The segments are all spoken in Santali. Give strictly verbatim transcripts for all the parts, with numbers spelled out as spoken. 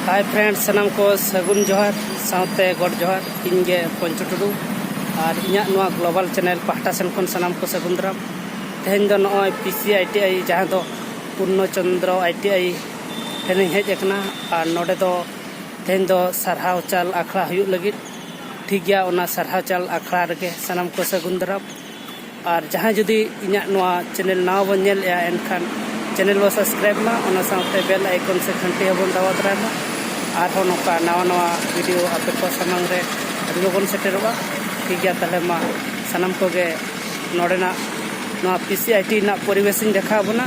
Hi friends, ᱥᱟᱱᱟᱢ ᱠᱚ ᱥᱟᱹᱜᱩᱱ ᱡᱚᱦᱟᱨ, ᱥᱟᱶᱛᱮ ᱜᱚᱰ ᱡᱚᱦᱟᱨ᱾ ᱤᱧ ᱜᱮ ᱯᱚᱧᱪᱚ ᱴᱩᱰᱩ, ᱟᱨ ᱤᱧᱟᱹᱜ ᱱᱚᱣᱟ global channel ᱯᱟᱦᱴᱟ ᱥᱮᱱ ᱠᱷᱚᱱ ᱥᱟᱱᱟᱢ ᱠᱚ ᱥᱟᱹᱜᱩᱱ ᱫᱟᱨᱟᱢ᱾ ᱛᱮᱦᱮᱧ ᱫᱚ ᱱᱚᱜᱼᱚᱭ P C I T I, ᱡᱟᱦᱟᱸ ᱫᱚ Purna Chandra I T I, ᱴᱷᱮᱱᱤᱧ ᱦᱮᱡ ᱟᱠᱟᱱᱟ᱾ ᱟᱨ ᱱᱚᱰᱮ ᱫᱚ ᱛᱮᱦᱮᱧ ᱫᱚ ᱥᱟᱨᱦᱟᱣ ᱪᱟᱞ ᱟᱠᱷᱲᱟ ᱦᱩᱭᱩᱜ ᱞᱟᱹᱜᱤᱫ᱾ ᱴᱷᱤᱠ ᱜᱮᱭᱟ, ᱚᱱᱟ ᱥᱟᱨᱦᱟᱣ ᱪᱟᱞ ᱟᱠᱷᱲᱟ ᱨᱮᱜᱮ ᱥᱟᱱᱟᱢ ᱠᱚ ᱥᱟᱹᱜᱩᱱ ᱫᱟᱨᱟᱢ᱾ ᱟᱨ ᱡᱟᱦᱟᱸᱭ ᱡᱩᱫᱤ ᱤᱧᱟᱹᱜ ᱱᱚᱣᱟ channel ᱱᱟᱣᱟ ᱵᱚᱱ ᱧᱮᱞᱮᱜᱼᱟ, ᱮᱱᱠᱷᱟᱱ channel ᱵᱚ subscribe ᱢᱟ, ᱚᱱᱟ ᱥᱟᱶᱛᱮ bell icon ᱥᱮ ᱜᱷᱟᱱᱴᱤ ᱦᱚᱸᱵᱚᱱ ᱫᱟᱵᱟᱣ ᱛᱚᱨᱟᱭ ᱢᱟ᱾ ᱟᱨᱦᱚᱸ ᱱᱚᱝᱠᱟ ᱱᱟᱣᱟ ᱱᱟᱣᱟ video ᱟᱯᱮ ᱠᱚ ᱥᱟᱢᱟᱝ ᱨᱮ ᱟᱹᱰᱤ ᱞᱚᱜᱚᱱ ᱥᱮᱴᱮᱨᱚᱜᱼᱟ᱾ ᱴᱷᱤᱠ ᱜᱮᱭᱟ, ᱛᱟᱦᱚᱞᱮ ᱢᱟ ᱥᱟᱱᱟᱢ ᱠᱚᱜᱮ ᱱᱚᱰᱮᱱᱟᱜ ᱱᱚᱣᱟ P C I T ᱨᱮᱱᱟᱜ ᱯᱚᱨᱤᱵᱮᱥ ᱤᱧ ᱫᱮᱠᱷᱟᱣ ᱟᱵᱚᱱᱟ,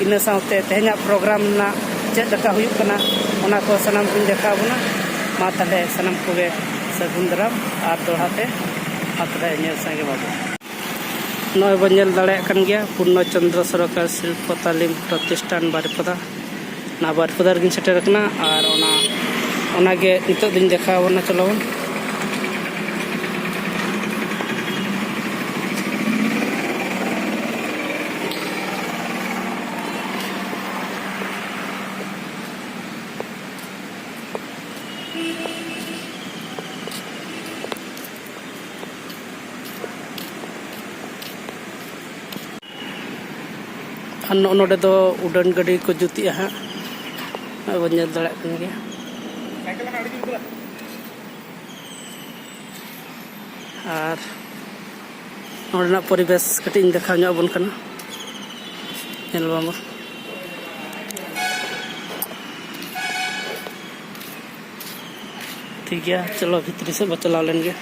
ᱤᱱᱟᱹ ᱥᱟᱶᱛᱮ ᱛᱮᱦᱮᱧᱟᱜ program ᱨᱮᱱᱟᱜ ᱪᱮᱫ ᱞᱮᱠᱟ ᱦᱩᱭᱩᱜ ᱠᱟᱱᱟ, ᱚᱱᱟ ᱠᱚ ᱥᱟᱱᱟᱢ ᱠᱚᱧ ᱫᱮᱠᱷᱟᱣ ᱟᱵᱚᱱᱟ᱾ ᱢᱟ ᱛᱟᱦᱚᱞᱮ ᱥᱟᱱᱟᱢ ᱠᱚᱜᱮ ᱥᱟᱹᱜᱩᱱ ᱫᱟᱨᱟᱢ ᱟᱨ ᱫᱚᱦᱲᱟ ᱛᱮ ᱢᱟ ᱛᱟᱦᱚᱞᱮ ᱧᱮᱞ ᱥᱟᱸᱜᱮ ᱵᱟᱵᱚ᱾ ᱱᱚᱜᱼᱚᱭ ᱵᱚᱱ ᱧᱮᱞ ᱫᱟᱲᱮᱭᱟᱜ ᱠᱟᱱ ᱜᱮᱭᱟ, ᱯᱩᱨᱱᱚ ᱪᱚᱱᱫᱨᱚ ᱥᱚᱨᱚᱠᱟᱨ ᱥᱤᱞᱯᱚ ᱛᱟᱞᱤᱢ ᱯᱨᱚᱛᱤᱥᱴᱷᱟᱱ ᱵᱟᱨᱤᱯᱚᱫᱟ᱾ ᱚᱱᱟ ᱵᱟᱨᱤᱯᱚᱫᱟ ᱨᱮᱜᱤᱧ ᱥᱮᱴᱮᱨ ᱟᱠᱟᱱᱟ᱾ ᱟᱨ ᱚᱱᱟ, ᱚᱱᱟᱜᱮ ᱱᱤᱛᱚᱜ ᱫᱚᱧ ᱫᱮᱠᱷᱟᱣ ᱟᱵᱚᱱᱟ, ᱪᱚᱞᱚ ᱵᱚᱱ᱾ ᱟᱨ ᱱᱚᱜᱼᱚ ᱱᱚᱰᱮ ᱫᱚ ᱩᱰᱟᱹᱱ ᱜᱟᱹᱰᱤ ᱠᱚ ᱡᱩᱛᱮᱜᱼᱟ ᱦᱟᱸᱜ, ᱱᱚᱜᱼᱚᱭ ᱵᱚᱱ ᱧᱮᱞ ᱫᱟᱲᱮᱭᱟᱜ ᱠᱟᱱ ᱜᱮᱭᱟ᱾ ᱟᱨ ᱱᱚᱰᱮᱱᱟᱜ ᱯᱚᱨᱤᱵᱮᱥ ᱠᱟᱹᱴᱤᱡ ᱤᱧ ᱫᱮᱠᱷᱟᱣ ᱧᱚᱜ ᱟᱵᱚᱱ ᱠᱟᱱᱟ, ᱧᱮᱞ ᱵᱟᱝ ᱵᱚᱱ᱾ ᱴᱷᱤᱠ ᱜᱮᱭᱟ, ᱪᱚᱞᱚ ᱵᱷᱤᱛᱨᱤ ᱥᱮᱫ ᱵᱚ ᱪᱟᱞᱟᱣ ᱞᱮᱱ ᱜᱮ᱾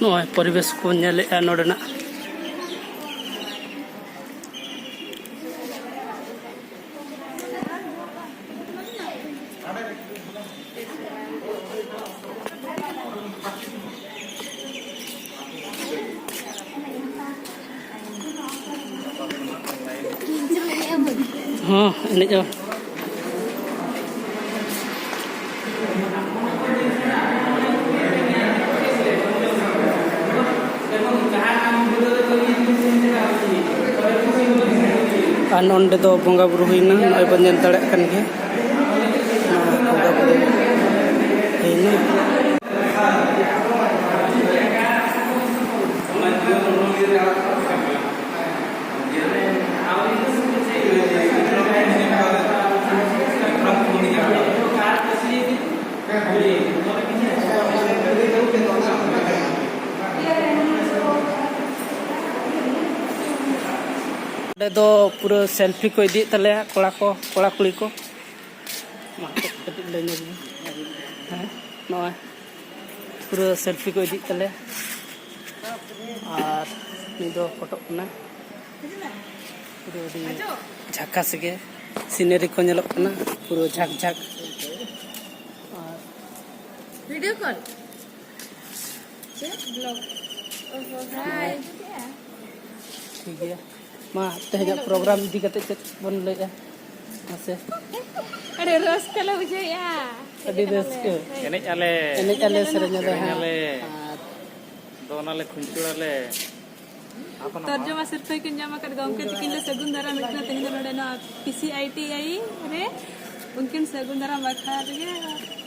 ᱱᱚᱜᱼᱚᱭ ᱯᱚᱨᱤᱵᱮᱥ ᱠᱚ ᱧᱮᱞᱮᱫᱼᱟ ᱱᱚᱰᱮᱱᱟᱜ᱾ ᱦᱚᱸ, ᱮᱱᱮᱡ ᱦᱚᱸ᱾ ᱟᱨ ᱱᱚᱸᱰᱮ ᱫᱚ ᱵᱚᱸᱜᱟ ᱵᱩᱨᱩ ᱦᱩᱭᱱᱟ, ᱱᱚᱜᱼᱚᱭ ᱵᱚᱱ ᱧᱮᱞ ᱫᱟᱲᱮᱭᱟᱜ ᱠᱟᱱ ᱜᱮᱭᱟ᱾ ᱱᱚᱣᱟ ᱵᱚᱸᱜᱟ ᱵᱩᱨᱩ ᱦᱩᱭᱱᱟ᱾ ᱚᱸᱰᱮ ᱫᱚ ᱯᱩᱨᱟᱹ ᱥᱮᱞᱯᱷᱤ ᱠᱚ ᱤᱫᱤᱭᱮᱫ ᱛᱟᱞᱮᱭᱟ ᱠᱚᱲᱟ ᱠᱚ, ᱠᱚᱲᱟ ᱠᱩᱲᱤ ᱠᱚ᱾ ᱢᱟ, ᱠᱟᱹᱴᱤᱡ ᱞᱟᱹᱭ ᱧᱚᱜ ᱢᱮ᱾ ᱦᱮᱸ, ᱱᱚᱜᱼᱚᱭ ᱯᱩᱨᱟᱹ ᱥᱮᱞᱯᱷᱤ ᱠᱚ ᱤᱫᱤᱭᱮᱫ ᱛᱟᱞᱮᱭᱟ᱾ ᱟᱨ ᱱᱩᱭ ᱫᱚ ᱯᱷᱳᱴᱳᱜ ᱠᱟᱱᱟ᱾ ᱯᱩᱨᱟᱹ ᱟᱹᱰᱤ ᱡᱷᱟᱠᱟᱥ ᱜᱮ ᱥᱤᱱᱟᱨᱤ ᱠᱚ ᱧᱮᱞᱚᱜ ᱠᱟᱱᱟ, ᱯᱩᱨᱟᱹ ᱡᱷᱟᱠ ᱡᱷᱟᱠ᱾ ᱟᱨ ᱵᱷᱤᱰᱤᱭᱳ ᱠᱚᱞ ᱪᱮ ᱵᱞᱚᱜ? ᱚᱦᱚ, ᱦᱟᱭ᱾ ᱴᱷᱤᱠ ᱜᱮᱭᱟ, ᱢᱟ ᱛᱮᱦᱮᱧᱟᱜ ᱯᱨᱳᱜᱨᱟᱢ ᱤᱫᱤ ᱠᱟᱛᱮ ᱪᱮᱫ ᱵᱚᱱ ᱞᱟᱹᱭᱮᱜᱼᱟ? ᱢᱟᱥᱮ᱾ ᱟᱹᱰᱤ ᱨᱟᱹᱥᱠᱟᱹ ᱞᱮ ᱵᱩᱡᱷᱟᱹᱣᱮᱜᱼᱟ᱾ ᱟᱹᱰᱤ ᱨᱟᱹᱥᱠᱟᱹ᱾ ᱦᱳᱭ᱾ ᱮᱱᱮᱡ ᱟᱞᱮ᱾ ᱮᱱᱮᱡ ᱟᱞᱮ, ᱥᱮᱨᱮᱧ ᱟᱞᱮ, ᱥᱮᱨᱮᱧ ᱦᱟᱸᱜ᱾ ᱟᱞᱮ᱾ ᱟᱨ ᱫᱚᱱ ᱟᱞᱮ, ᱠᱷᱩᱧᱪᱩᱲ ᱟᱞᱮ᱾ ᱛᱚᱨᱡᱚᱢᱟ ᱥᱤᱨᱯᱟᱹ ᱠᱤᱱ ᱧᱟᱢ ᱟᱠᱟᱫ ᱜᱚᱢᱠᱮ ᱛᱤᱠᱤᱱ ᱞᱮ ᱥᱟᱹᱜᱩᱱ ᱫᱟᱨᱟᱢᱮᱫ ᱠᱤᱱᱟ ᱛᱮᱦᱮᱧ ᱫᱚ ᱱᱚᱰᱮ ᱱᱚᱣᱟ P C I T I ᱨᱮ᱾ ᱩᱱᱠᱤᱱ ᱥᱟᱹᱜᱩᱱ ᱫᱟᱨᱟᱢ ᱵᱟᱠᱷᱨᱟ ᱨᱮᱜᱮ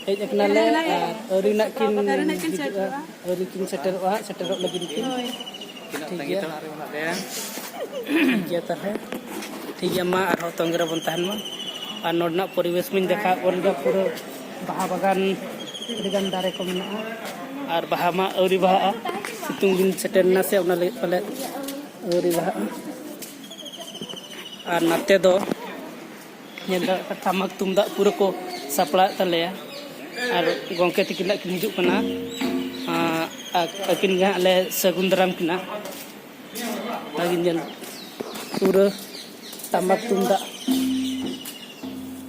ᱦᱮᱡ ᱟᱠᱟᱱᱟᱞᱮ᱾ ᱦᱮᱡ ᱟᱠᱟᱱᱟᱞᱮ᱾ ᱟᱨ ᱟᱹᱣᱨᱤ ᱱᱟᱜ ᱠᱤᱱ ᱟᱹᱣᱨᱤ ᱱᱟᱜ ᱠᱤᱱ ᱦᱤᱡᱩᱜᱼᱟ᱾ ᱥᱮᱴᱮᱨᱚᱜᱼᱟ᱾ ᱟᱹᱣᱨᱤ ᱠᱤᱱ ᱥᱮᱴᱮᱨᱚᱜᱼᱟ ᱦᱟᱸᱜ, ᱥᱮᱴᱮᱨᱚᱜ ᱞᱟᱹᱜᱤᱫ ᱠᱤᱱ᱾ ᱦᱳᱭ᱾ ᱛᱤᱱᱟᱹᱜ ᱴᱷᱤᱠ ᱛᱟᱺᱜᱤ ᱜᱮᱭᱟ᱾ ᱛᱟᱲᱟᱜ ᱨᱮ ᱢᱮᱱᱟᱜ ᱞᱮᱭᱟ᱾ ᱴᱷᱤᱠ ᱜᱮᱭᱟ ᱛᱟᱦᱞᱮ᱾ ᱴᱷᱤᱠ ᱜᱮᱭᱟ, ᱢᱟ ᱟᱨᱦᱚᱸ ᱛᱚᱸᱜᱮ ᱨᱮᱵᱚᱱ ᱛᱟᱦᱮᱱ ᱢᱟ᱾ ᱟᱨ ᱱᱚᱰᱮᱱᱟᱜ ᱯᱚᱨᱤᱵᱮᱥ ᱵᱚᱱ ᱫᱮᱠᱷᱟᱣ ᱵᱚᱱ ᱜᱮ, ᱯᱩᱨᱟᱹ ᱵᱟᱦᱟ ᱵᱟᱜᱟᱱ, ᱟᱹᱰᱤᱜᱟᱱ ᱫᱟᱨᱮ ᱠᱚ ᱢᱮᱱᱟᱜᱼᱟ᱾ ᱟᱨ ᱵᱟᱦᱟ ᱢᱟ ᱟᱹᱣᱨᱤ ᱵᱟᱦᱟᱜᱼᱟ, ᱥᱤᱛᱩᱝ ᱫᱤᱱ ᱥᱮᱴᱮᱨ ᱮᱱᱟ ᱥᱮ, ᱚᱱᱟ ᱞᱟᱹᱜᱤᱫ ᱯᱟᱞᱮ ᱟᱹᱣᱨᱤ ᱵᱟᱦᱟᱜᱼᱟ᱾ ᱟᱨ ᱱᱟᱛᱮ ᱫᱚ ᱧᱮᱞ ᱫᱟᱲᱮᱭᱟᱜ ᱠᱟᱱᱟ, ᱴᱟᱢᱟᱠ ᱛᱩᱢᱫᱟᱜ ᱯᱩᱨᱟᱹ ᱠᱚ ᱥᱟᱯᱲᱟᱣᱮᱫ ᱛᱟᱞᱮᱭᱟ᱾ ᱟᱨ ᱜᱚᱢᱠᱮ ᱛᱤᱠᱤᱱ ᱦᱟᱸᱜ ᱠᱤᱱ ᱦᱤᱡᱩᱜ ᱠᱟᱱᱟ᱾ ᱟᱸ, ᱟ-, ᱟᱹᱠᱤᱱ ᱜᱮ ᱦᱟᱸᱜ ᱞᱮ ᱥᱟᱹᱜᱩᱱ ᱫᱟᱨᱟᱢ ᱠᱤᱱᱟ᱾ ᱚᱱᱟᱜᱤᱧ ᱧᱮᱞ ᱯᱩᱨᱟᱹ ᱴᱟᱢᱟᱠ ᱛᱩᱢᱫᱟᱜ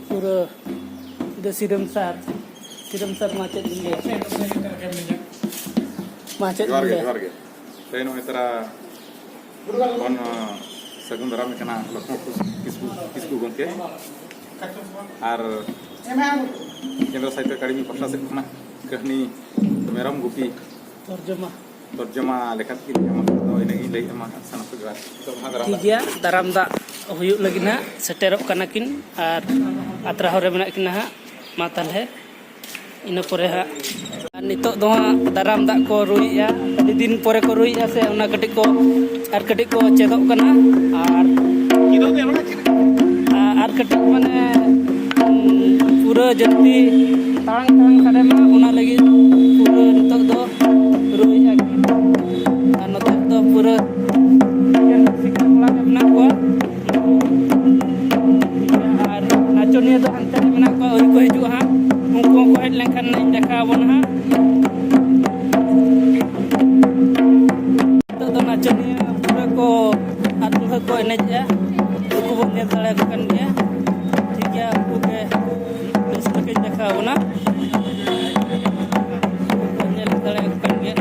ᱯᱩᱨᱟᱹ ᱤᱧ ᱫᱚ ᱥᱤᱨᱟᱹᱢ ᱥᱟᱨ, ᱥᱤᱨᱟᱹᱢ ᱥᱟᱨ ᱢᱟ ᱪᱮᱫ ᱵᱤᱱ ᱞᱟᱹᱭᱟ? ᱢᱟ ᱪᱮᱫ ᱡᱚᱦᱟᱨ ᱵᱤᱱ ᱜᱮ, ᱞᱟᱹᱭᱟ? ᱡᱚᱦᱟᱨ ᱜᱮ᱾ ᱛᱮᱦᱮᱧ ᱱᱚᱜᱼᱚᱭ ᱛᱟᱨᱟ ᱵᱚᱱ, ᱥᱟᱹᱜᱩᱱ ᱫᱟᱨᱟᱢᱮ ᱠᱟᱱᱟ ᱞᱚᱠᱷᱢᱚ ᱠᱤᱥᱠᱩ, ᱠᱤᱥᱠᱩ ᱜᱚᱢᱠᱮ ᱟᱨ ᱠᱮᱱᱫᱨᱚ ᱥᱟᱦᱤᱛᱛᱚ ᱮᱠᱟᱰᱮᱢᱤ ᱯᱟᱦᱴᱟ ᱥᱮᱫ ᱠᱷᱚᱱᱟᱜ ᱠᱟᱹᱦᱱᱤ ᱢᱮᱨᱚᱢ ᱜᱩᱯᱤ ᱛᱚᱨᱡᱚᱢᱟ᱾ ᱛᱚᱨᱡᱚᱢᱟ ᱞᱮᱠᱟᱛᱮ ᱤᱧ ᱮᱢ ᱟᱠᱟᱫᱟ, ᱤᱱᱟᱹᱜ ᱤᱧ ᱞᱟᱹᱭᱮᱫᱼᱟ᱾ ᱢᱟ ᱥᱟᱱᱟᱢ ᱠᱚ ᱡᱚᱦᱟᱨ᱾ ᱴᱷᱤᱠ ᱜᱮᱭᱟ, ᱫᱟᱨᱟᱢ ᱫᱟᱜ᱾ ᱦᱩᱭᱩᱜ ᱞᱟᱹᱜᱤᱫ ᱦᱟᱸᱜ, ᱥᱮᱴᱮᱨᱚᱜ ᱠᱟᱱᱟ ᱠᱤᱱ ᱟᱨ ᱟᱛᱨᱟ ᱦᱚᱨ ᱨᱮ ᱢᱮᱱᱟᱜ ᱠᱤᱱᱟ ᱦᱟᱸᱜ᱾ ᱢᱟ ᱛᱟᱦᱚᱞᱮ, ᱤᱱᱟᱹ ᱯᱚᱨᱮ ᱦᱟᱸᱜ, ᱟᱨ ᱱᱤᱛᱚᱜ ᱫᱚ ᱦᱟᱸᱜ ᱫᱟᱨᱟᱢ ᱫᱟᱜ ᱠᱚ ᱨᱩᱭᱮᱫᱼᱟ᱾ ᱟᱹᱰᱤ ᱫᱤᱱ ᱯᱚᱨᱮ ᱠᱚ ᱨᱩᱭᱮᱫᱼᱟ ᱥᱮ, ᱚᱱᱟ ᱠᱟᱹᱴᱤᱡ ᱠᱚ, ᱟᱨ ᱠᱟᱹᱴᱤᱡ ᱠᱚ ᱪᱮᱫᱚᱜ ᱠᱟᱱᱟ᱾ ᱟᱨ, ᱟᱨ ᱠᱟᱹᱴᱤᱡ ᱢᱟᱱᱮ, ᱯᱩᱨᱟᱹ ᱡᱟᱹᱥᱛᱤ ᱛᱟᱲᱟᱝ ᱛᱟᱲᱟᱝ ᱥᱟᱰᱮ ᱢᱟ, ᱚᱱᱟ ᱞᱟᱹᱜᱤᱫ ᱯᱩᱨᱟᱹ ᱱᱤᱛᱚᱜ ᱫᱚ ᱨᱩᱭᱮᱫᱼᱟ ᱠᱤᱱ᱾ ᱟᱨ ᱱᱚᱛᱮ ᱫᱚ ᱯᱩᱨᱟᱹ ᱮᱠᱮᱱ ᱨᱩᱥᱤᱠᱟ ᱠᱚᱲᱟ ᱜᱮ ᱢᱮᱱᱟᱜ ᱠᱚᱣᱟ᱾ ᱟᱨ ᱱᱟᱪᱚᱱᱤᱭᱟᱹ ᱫᱚ ᱦᱟᱱᱛᱮ ᱨᱮ ᱢᱮᱱᱟᱜ ᱠᱚᱣᱟ, ᱟᱹᱣᱨᱤ ᱠᱚ ᱦᱤᱡᱩᱜᱼᱟ ᱦᱟᱸᱜ᱾ ᱩᱱᱠᱩ ᱦᱚᱸᱠᱚ ᱦᱮᱡ ᱞᱮᱱᱠᱷᱟᱱ ᱤᱧ ᱫᱮᱠᱷᱟᱣ ᱟᱵᱚᱱᱟ ᱦᱟᱸᱜ᱾ ᱱᱤᱛᱚᱜ ᱫᱚ ᱱᱟᱪᱚᱱᱤᱭᱟᱹ ᱯᱩᱨᱟᱹ ᱠᱚ ᱟᱨ ᱯᱩᱨᱟᱹ ᱠᱚ ᱮᱱᱮᱡᱮᱜᱼᱟ᱾ ᱩᱱᱠᱩ ᱵᱚᱱ ᱧᱮᱞ ᱫᱟᱲᱮᱭᱟᱠᱚ ᱠᱟᱱ ᱜᱮᱭᱟ᱾ ᱴᱷᱤᱠ ᱜᱮᱭᱟ, ᱩᱱᱠᱩ ᱜᱮ ᱵᱮᱥ ᱞᱮᱠᱟᱧ ᱫᱮᱠᱷᱟᱣ ᱟᱵᱚᱱᱟ᱾ ᱩᱱᱠᱩ ᱵᱚᱱ ᱧᱮᱞ ᱫᱟᱲᱮᱭᱟᱠᱚ ᱠᱟᱱ ᱜᱮᱭᱟ᱾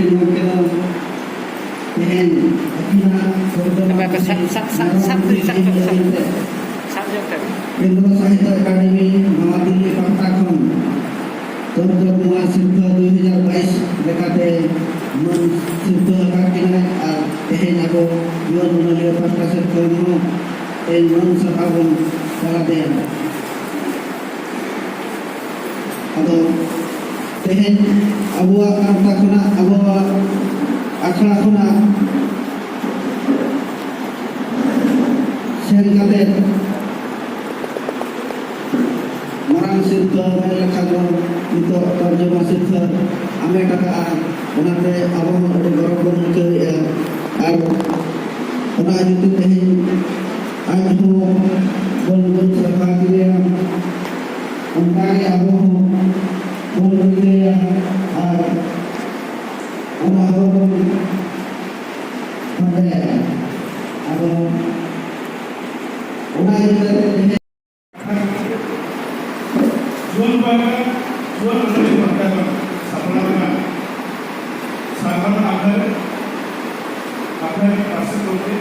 ᱜᱚᱢᱠᱮ ᱫᱚ ᱛᱮᱦᱮᱧ ᱟᱹᱠᱤᱱᱟᱜ ᱛᱚᱨᱡᱚᱢᱟ ᱵᱟᱯᱮ ᱥᱟᱵ, ᱥᱟᱵ, ᱥᱟᱵ, ᱥᱟᱵ, ᱥᱟᱵ, ᱥᱟᱵ, ᱥᱟᱵ, ᱥᱟᱵ, ᱥᱟᱵ ᱡᱚᱝ ᱛᱮ᱾ ᱠᱮᱱᱫᱨᱚ ᱥᱟᱦᱤᱛᱛᱚ ᱮᱠᱟᱰᱮᱢᱤ ᱱᱟᱣᱟ ᱫᱤᱞᱞᱤ ᱯᱟᱦᱴᱟ ᱠᱷᱚᱱ ᱛᱚᱨᱡᱚᱢᱟ ᱥᱤᱨᱯᱷᱟᱹ ᱫᱩᱭ ᱦᱟᱡᱟᱨ ᱵᱟᱭᱤᱥ ᱞᱮᱠᱟᱛᱮ ᱢᱟᱹᱱ ᱥᱤᱨᱯᱷᱟᱹ ᱟᱠᱟᱫ ᱠᱤᱱᱟᱭ᱾ ᱟᱨ ᱛᱮᱦᱮᱧ ᱟᱵᱚ ᱡᱩᱣᱟᱹᱱ ᱚᱱᱚᱞᱤᱭᱟᱹ ᱯᱟᱦᱴᱟ ᱥᱮᱫ ᱠᱷᱚᱱ ᱦᱚᱸ ᱛᱮᱦᱮᱧ ᱢᱟᱹᱱ ᱥᱟᱨᱦᱟᱣ ᱵᱚᱱ ᱪᱟᱞ ᱟᱫᱮᱭᱟ᱾ ᱟᱫᱚ ᱛᱮᱦᱮᱧ ᱟᱵᱚᱣᱟᱜ ᱜᱟᱶᱛᱟ ᱠᱷᱚᱱᱟᱜ, ᱟᱵᱚᱣᱟᱜ ᱟᱠᱷᱲᱟ ᱠᱷᱚᱱᱟᱜ ᱥᱮᱱ ᱠᱟᱛᱮ ᱢᱟᱨᱟᱝ ᱥᱤᱨᱯᱷᱟᱹ ᱢᱮᱱ ᱞᱮᱠᱷᱟᱱ ᱫᱚ ᱱᱤᱛᱚᱜ ᱛᱚᱨᱡᱚᱢᱟ ᱥᱤᱨᱯᱷᱟᱹ ᱦᱟᱢᱮᱴ ᱟᱠᱟᱫᱼᱟ᱾ ᱚᱱᱟᱛᱮ ᱟᱵᱚ ᱦᱚᱸ ᱟᱹᱰᱤ ᱜᱚᱨᱚᱵᱽ ᱵᱚᱱ ᱟᱹᱭᱠᱟᱹᱣᱮᱫᱼᱟ᱾ ᱟᱨ ᱚᱱᱟ ᱤᱫᱤ ᱛᱮ ᱛᱮᱦᱮᱧ ᱟᱡ ᱦᱚᱸ ᱵᱚᱱ ᱜᱩᱱ ᱥᱟᱨᱦᱟᱣ ᱠᱮᱫᱮᱭᱟ᱾ ᱚᱱᱠᱟᱜᱮ ᱟᱵᱚ ᱦᱚᱸ ᱵᱚᱱ ᱨᱤᱠᱟᱹᱭᱟ ᱟᱨ ᱚᱱᱟ ᱦᱚᱸ ᱵᱚᱱ ᱯᱟᱸᱡᱟᱭᱟ᱾ ᱟᱫᱚ ᱚᱱᱟ ᱤᱫᱤ ᱠᱟᱛᱮ ᱛᱮᱦᱮᱧ ᱡᱩᱣᱟᱹᱱ ᱯᱟᱦᱴᱟ, ᱡᱩᱣᱟᱹᱱ ᱚᱱᱚᱞᱤᱭᱟᱹ ᱯᱟᱦᱴᱟ ᱠᱷᱚᱱ ᱥᱟᱯᱲᱟᱣ ᱨᱮᱱᱟᱜ ᱥᱟᱨᱦᱟᱣ ᱟᱠᱷᱲᱟ ᱨᱮ ᱟᱠᱷᱲᱟ ᱨᱤᱱ ᱯᱟᱨᱥᱮᱛ ᱜᱚᱢᱠᱮ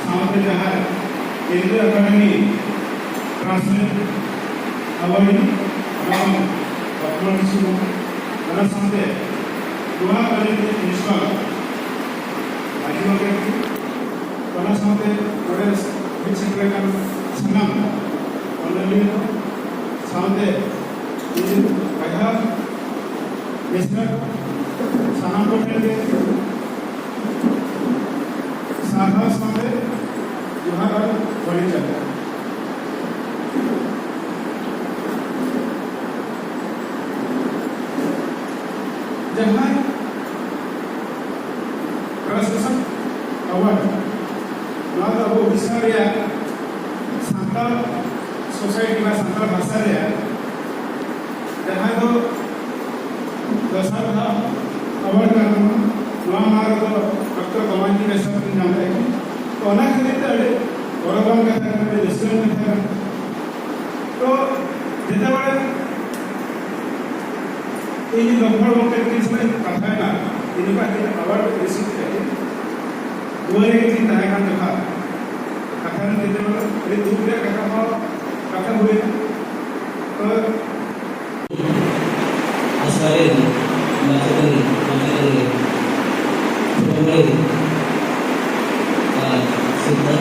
ᱥᱟᱶᱛᱮ ᱡᱟᱦᱟᱸᱭ ᱠᱮᱱᱫᱨᱤᱭᱚ ᱮᱠᱟᱰᱮᱢᱤ ᱴᱨᱟᱱᱥᱞᱮᱴ ᱟᱣᱟᱨᱰ ᱨᱮᱱ ᱞᱚᱠᱷᱢᱚᱬ ᱠᱤᱥᱠᱩ, ᱚᱱᱟ ᱥᱟᱶᱛᱮ ᱱᱚᱣᱟ ᱠᱚᱞᱮᱡᱽ ᱨᱤᱱ ᱯᱨᱤᱱᱥᱤᱯᱟᱞ ᱢᱟᱹᱡᱷᱤ ᱜᱚᱢᱠᱮ, ᱚᱱᱟ ᱥᱟᱶᱛᱮ ᱱᱚᱰᱮ ᱦᱮᱡ ᱥᱮᱴᱮᱨ ᱟᱠᱟᱱ ᱥᱟᱱᱟᱢ ᱚᱱᱚᱞᱤᱭᱟᱹ ᱠᱚ ᱥᱟᱶᱛᱮ ᱤᱧ ᱵᱚᱭᱦᱟ ᱢᱤᱥᱨᱟ ᱠᱚ ᱥᱟᱱᱟᱢ ᱠᱚ ᱴᱷᱮᱱ ᱜᱮ ᱥᱟᱨᱦᱟᱣ ᱥᱟᱶᱛᱮ ᱡᱚᱦᱟᱨ ᱟᱨ ᱵᱟᱹᱲᱤᱡ ᱡᱚᱦᱟᱨ᱾ ᱡᱟᱦᱟᱸᱭ ᱴᱨᱟᱱᱥᱞᱮᱥᱚᱱ ᱟᱣᱟᱨᱰ, ᱱᱚᱣᱟ ᱫᱚ ᱟᱵᱚ ᱩᱲᱤᱥᱥᱟ ᱨᱮᱭᱟᱜ ᱥᱟᱱᱛᱟᱲ ᱥᱳᱥᱟᱭᱴᱤ ᱵᱟ ᱥᱟᱱᱛᱟᱲ ᱵᱷᱟᱥᱟ ᱨᱮᱭᱟᱜ ᱡᱟᱦᱟᱸ ᱫᱚ ᱫᱚᱥᱟᱨ ᱫᱷᱟᱣ ᱟᱣᱟᱨᱰ ᱠᱟᱱ ᱛᱟᱵᱚᱱᱟ᱾ ᱱᱚᱣᱟ ᱢᱟᱲᱟᱝ ᱨᱮᱫᱚ ᱰᱚᱠᱴᱚᱨ ᱠᱚᱢᱚᱞᱡᱤᱛ ᱵᱮᱥᱨᱟ ᱠᱤᱱ ᱧᱟᱢ ᱞᱮᱫ ᱛᱟᱦᱮᱸᱫ᱾ ᱛᱚ, ᱚᱱᱟ ᱠᱷᱟᱹᱛᱤᱨ ᱛᱮ ᱟᱹᱰᱤ ᱜᱚᱨᱚᱵᱟᱱ ᱠᱟᱛᱷᱟ ᱠᱟᱱᱟ, ᱟᱹᱰᱤ ᱨᱟᱹᱥᱠᱟᱹᱣᱟᱱ ᱠᱟᱛᱷᱟ ᱠᱟᱱᱟ᱾ ᱛᱚ, ᱡᱮᱛᱮ ᱵᱟᱲᱮ ᱤᱧ ᱞᱚᱠᱷᱢᱚᱬ ᱜᱚᱢᱠᱮ ᱛᱟᱹᱠᱤᱱ ᱥᱟᱞᱟᱜ ᱤᱧ ᱠᱟᱛᱷᱟᱭᱮᱱᱟ, ᱡᱚᱠᱷᱚᱱ ᱤᱧ ᱟᱣᱟᱨᱰ ᱨᱤᱥᱤᱵᱷ ᱠᱮᱫᱟ, ᱱᱚᱣᱟ ᱨᱮᱜᱮ ᱤᱧ ᱛᱟᱦᱮᱸ ᱠᱟᱱ ᱡᱚᱠᱷᱚᱱ ᱠᱟᱛᱷᱟ ᱨᱮ ᱛᱮᱛᱮ ᱟᱹᱰᱤ ᱫᱩᱠ ᱨᱮᱭᱟᱜ ᱠᱟᱛᱷᱟ ᱦᱚᱸ ᱠᱟᱛᱷᱟ ᱦᱩᱭ ᱮᱱᱟ᱾ ᱛᱚ ᱟᱥᱲᱟ ᱨᱮᱱ ᱢᱟᱪᱮᱛᱟᱹᱱᱤ, ᱢᱟᱪᱮᱛᱟᱹᱱᱤ, ᱯᱷᱩᱞᱢᱚᱬᱤ ᱟᱨ ᱥᱤᱞᱫᱟᱹ,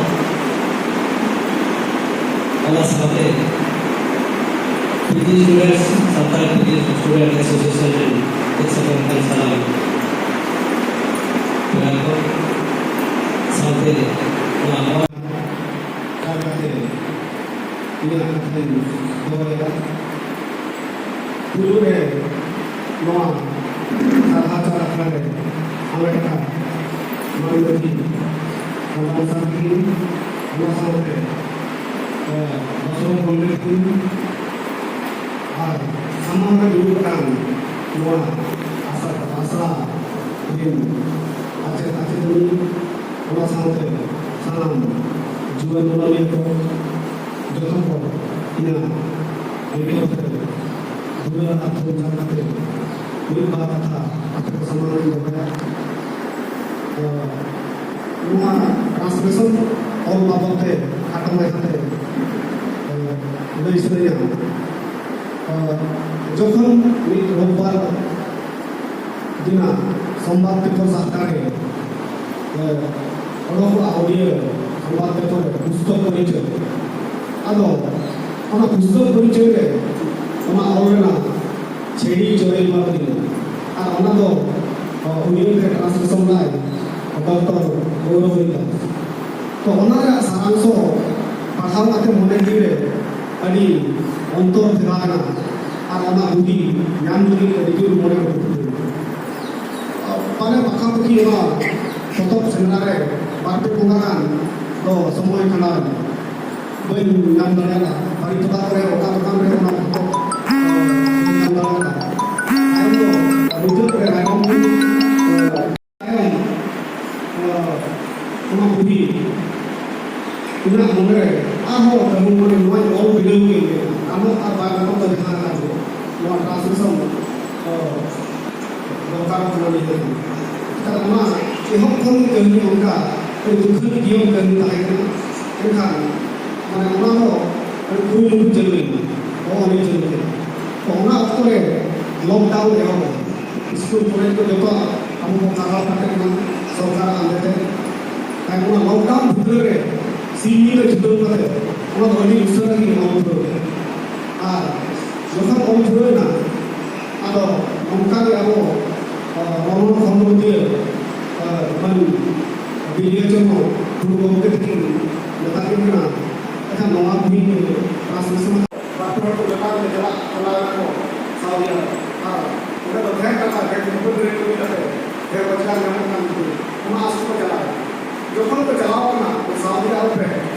ᱚᱱᱟ ᱥᱟᱶᱛᱮ PG students, Santal PG student association ᱨᱮᱱ ᱦᱮᱡ ᱥᱮᱴᱮᱨ ᱟᱠᱟᱱ ᱥᱟᱱᱟᱢ ᱯᱮᱲᱟ ᱠᱚ ᱥᱟᱶᱛᱮ ᱱᱚᱣᱟ ᱠᱟᱛᱷᱟᱧ ᱫᱚᱦᱚᱭᱮᱫᱟ᱾ ᱯᱩᱭᱞᱩ ᱨᱮ ᱱᱚᱣᱟ ᱥᱟᱨᱦᱟᱣ ᱪᱟᱞ ᱟᱠᱷᱲᱟ ᱨᱮ ᱟᱞᱮ ᱴᱚᱴᱷᱟ ᱢᱟᱹᱱ ᱢᱟᱹᱡᱷᱤ ᱦᱟᱲᱟᱢ ᱥᱟᱶᱛᱮ ᱚᱱᱟ ᱥᱟᱶᱛᱮ, ᱮ, ᱵᱟᱥᱚ ᱯᱚᱱᱰᱤᱛ ᱟᱨ ᱥᱟᱢᱟᱝ ᱨᱮ ᱫᱩᱲᱩᱵ ᱟᱠᱟᱱ ᱱᱚᱣᱟ ᱟᱥᱲᱟ, ᱟᱥᱲᱟ ᱨᱮᱱ ᱟᱪᱮᱫ ᱟᱪᱮᱛᱟᱹᱱᱤ, ᱚᱱᱟ ᱥᱟᱶᱛᱮ ᱥᱟᱱᱟᱢ ᱡᱩᱣᱟᱹᱱ ᱚᱱᱚᱞᱤᱭᱟᱹ ᱠᱚ, ᱡᱚᱛᱚ ᱠᱚ ᱤᱧᱟᱹᱜ ᱟᱹᱭᱠᱟᱹᱣ ᱛᱮ ᱫᱩᱞᱟᱹᱲ ᱟᱨ ᱛᱷᱩᱢ ᱡᱟᱝ ᱠᱟᱛᱮ ᱢᱤᱫ ᱵᱟᱨ ᱠᱟᱛᱷᱟ ᱟᱯᱮ ᱠᱚ ᱥᱟᱢᱟᱝ ᱨᱤᱧ ᱫᱚᱦᱚᱭᱟ᱾ ᱛᱚ, ᱱᱚᱣᱟ ᱴᱨᱟᱱᱥᱞᱮᱥᱚᱱ ᱚᱞ ᱵᱟᱵᱚᱫ ᱛᱮ ᱠᱷᱟᱴᱚ ᱢᱟᱪᱷᱟᱛᱮ, ᱮ, ᱞᱟᱹᱭ ᱥᱟᱱᱟᱧᱟ᱾ ᱮ, ᱡᱚᱠᱷᱚᱱ ᱢᱤᱫ ᱨᱳᱵᱵᱟᱨ ᱫᱤᱱᱟᱜ ᱥᱚᱢᱵᱟᱫ ᱯᱮᱯᱟᱨ ᱥᱟᱦᱴᱟ ᱨᱮ, ᱮ, ᱚᱰᱚᱠᱚᱜᱼᱟ ᱩᱰᱤᱭᱟᱹ ᱥᱚᱢᱵᱟᱫ ᱯᱮᱯᱟᱨ ᱨᱮ ᱯᱩᱥᱛᱚᱠ ᱯᱚᱨᱤᱪᱚᱭ᱾ ᱟᱫᱚ ᱚᱱᱟ ᱯᱩᱥᱛᱚᱠ ᱯᱚᱨᱤᱪᱚᱭ ᱨᱮ ᱚᱱᱟ ᱚᱞ ᱨᱮᱱᱟᱜ ᱪᱷᱮᱲᱤ ᱪᱚᱨᱮ ᱮᱢᱟ ᱫᱤᱧ᱾ ᱟᱨ ᱚᱱᱟ ᱫᱚ, ᱚ, ᱩᱱᱤ ᱜᱮ ᱴᱨᱟᱱᱥᱞᱮᱥᱚᱱ ᱞᱮᱫᱟᱭ, ᱰᱚᱠᱴᱚᱨ ᱜᱳᱣᱨᱚᱵ ᱨᱮᱫᱷᱟ᱾ ᱛᱚ ᱚᱱᱟ ᱨᱮᱭᱟᱜ ᱥᱟᱨᱟᱝᱥᱚ ᱯᱟᱲᱦᱟᱣ ᱠᱟᱛᱮ ᱢᱚᱱᱮ ᱡᱤᱣᱤ ᱨᱮ ᱟᱹᱰᱤ ᱚᱱᱛᱚᱨ ᱯᱷᱮᱨᱟᱣ ᱮᱱᱟ᱾ ᱟᱨ ᱚᱱᱟ ᱵᱩᱦᱤ ᱧᱟᱢ ᱞᱟᱹᱜᱤᱫ ᱟᱹᱰᱤ ᱡᱳᱨ ᱢᱚᱱᱮ ᱠᱚ ᱠᱩᱨᱩᱢᱩᱴᱩ᱾ ᱯᱟᱞᱮ ᱯᱟᱠᱷᱟ ᱯᱟᱹᱠᱷᱤ ᱚᱱᱟ ᱯᱚᱛᱚᱵ ᱥᱮᱸᱫᱽᱨᱟ ᱨᱮ ᱵᱟᱨ ᱯᱮ ᱵᱚᱸᱜᱟ ᱜᱟᱱ ᱫᱚ ᱥᱚᱢᱚᱭ ᱠᱷᱟᱸᱰᱟᱣ ᱮᱱᱟ᱾ ᱵᱟᱹᱧ ᱧᱟᱢ ᱫᱟᱲᱮᱭᱟᱫᱟ᱾ ᱵᱟᱨᱤᱯᱟᱫᱟ ᱠᱚᱨᱮ ᱚᱠᱟ ᱫᱚᱠᱟᱱ ᱨᱮ ᱚᱱᱟ ᱯᱚᱛᱚᱵ, ᱵᱟᱹᱧ ᱧᱟᱢ ᱫᱟᱲᱮᱭᱟᱫᱟ᱾ ᱛᱟᱭᱚᱢ ᱫᱚ ᱢᱩᱪᱟᱹᱫ ᱨᱮ ᱨᱟᱭᱨᱚᱝᱯᱩᱨ, ᱛᱟᱭᱚᱢ, ᱚᱱᱟ ᱯᱩᱛᱷᱤ ᱤᱧᱟᱹᱜ ᱢᱚᱱᱮ ᱨᱮ ᱟᱨᱦᱚᱸ ᱠᱟᱹᱦᱩ ᱢᱟᱱᱮ ᱱᱚᱣᱟᱧ ᱚᱞ ᱵᱤᱰᱟᱹᱣ ᱠᱮᱫ ᱜᱮ᱾ ᱜᱟᱱᱚᱜ ᱟᱨ ᱵᱟᱭ ᱜᱟᱱᱚᱜ ᱫᱚ ᱡᱟᱦᱟᱸ ᱠᱟᱱ ᱜᱮ, ᱱᱚᱣᱟ ᱴᱨᱟᱱᱥᱞᱮᱥᱚᱱ ᱫᱚ ᱫᱚᱨᱠᱟᱨᱚᱜ ᱠᱟᱱᱟ ᱱᱤᱭᱟᱹ ᱫᱚ᱾ ᱮᱦᱚᱵ ᱠᱷᱚᱱ ᱜᱮ ᱠᱟᱹᱦᱱᱤ ᱚᱱᱠᱟ ᱟᱹᱰᱤ ᱫᱩᱠᱷᱟᱹᱞᱤ ᱡᱤᱭᱚᱱ ᱠᱟᱹᱦᱱᱤ ᱛᱟᱦᱮᱸ ᱠᱟᱱᱟ᱾ ᱢᱮᱱᱠᱷᱟᱱ ᱢᱟᱱᱮ ᱚᱱᱟ ᱫᱚ ᱟᱹᱰᱤ ᱠᱩᱨᱩᱢᱩᱴᱩ ᱪᱟᱹᱞᱩᱭᱮᱱᱟ, ᱚᱞ ᱟᱹᱰᱤ ᱪᱟᱹᱞᱩ ᱠᱮᱫᱟ᱾ ᱛᱚ ᱚᱱᱟ ᱚᱠᱛᱚ ᱨᱮ ᱞᱚᱠᱰᱟᱣᱩᱱ ᱮᱦᱚᱵ ᱮᱱᱟ᱾ ᱥᱠᱩᱞ ᱠᱚᱞᱮᱡᱽ ᱠᱚ ᱡᱚᱛᱚᱣᱟᱜ ᱟᱵᱚ ᱵᱚᱱ ᱠᱟᱨᱦᱟᱣ ᱠᱟᱛᱮ ᱠᱟᱱᱟ ᱥᱚᱨᱠᱟᱨᱟᱜ ᱟᱱᱫᱮ ᱛᱮ᱾ ᱛᱟᱭᱚᱢ ᱚᱱᱟ ᱞᱚᱠᱰᱟᱣᱩᱱ ᱵᱷᱤᱛᱨᱤ ᱨᱮ ᱥᱤᱧ ᱧᱤᱫᱟᱹ ᱪᱷᱩᱴᱟᱹᱣ ᱠᱟᱛᱮ ᱚᱱᱟ ᱫᱚ ᱟᱹᱰᱤ ᱩᱥᱟᱹᱨᱟ ᱜᱮ ᱚᱞ ᱯᱩᱨᱟᱹᱣ ᱮᱱᱟ᱾ ᱟᱨ ᱡᱚᱠᱷᱚᱱ ᱚᱞ ᱯᱩᱨᱟᱹᱣ ᱮᱱᱟ, ᱟᱫᱚ ᱱᱚᱝᱠᱟ ᱜᱮ ᱟᱵᱚ, ᱟ, ᱨᱚᱢᱚᱲ ᱠᱷᱚᱱᱰᱚ ᱡᱮ, ᱟ, ᱢᱟᱱ ᱵᱤᱨᱤᱭᱟᱪᱚᱨᱚᱱ ᱴᱩᱰᱩ ᱜᱚᱢᱠᱮ ᱛᱟᱹᱠᱤᱱ ᱢᱮᱛᱟ ᱠᱤᱱ ᱠᱟᱱᱟ, ᱟᱪᱪᱷᱟ, ᱱᱚᱣᱟ ᱵᱤᱞ ᱴᱨᱟᱱᱥᱞᱮᱥᱚᱱ ᱵᱟᱨ ᱯᱮ ᱦᱚᱲ ᱠᱚ ᱡᱚᱴᱟᱣ ᱠᱟᱛᱮ ᱪᱟᱞᱟᱜ ᱠᱟᱱᱟ ᱠᱚ ᱥᱟᱣᱫᱤ ᱟᱨᱚᱵ᱾ ᱟᱨ ᱚᱸᱰᱮ ᱫᱚ ᱰᱷᱮᱨ ᱴᱟᱠᱟ, ᱰᱷᱮᱨ ᱠᱚᱢᱯᱟᱱᱤ ᱨᱮ ᱠᱟᱹᱢᱤ ᱠᱟᱛᱮ ᱰᱷᱮᱨ ᱨᱳᱡᱽᱜᱟᱨ ᱧᱟᱢᱚᱜ ᱠᱟᱱ ᱛᱟᱠᱚ, ᱚᱱᱟ ᱟᱥ ᱛᱮᱠᱚ ᱪᱟᱞᱟᱣ ᱮᱱᱟ᱾ ᱡᱚᱠᱷᱚᱱ ᱠᱚ ᱪᱟᱞᱟᱣ ᱠᱟᱱᱟ ᱥᱟᱣᱫᱤ ᱟᱨᱚᱵ ᱨᱮ,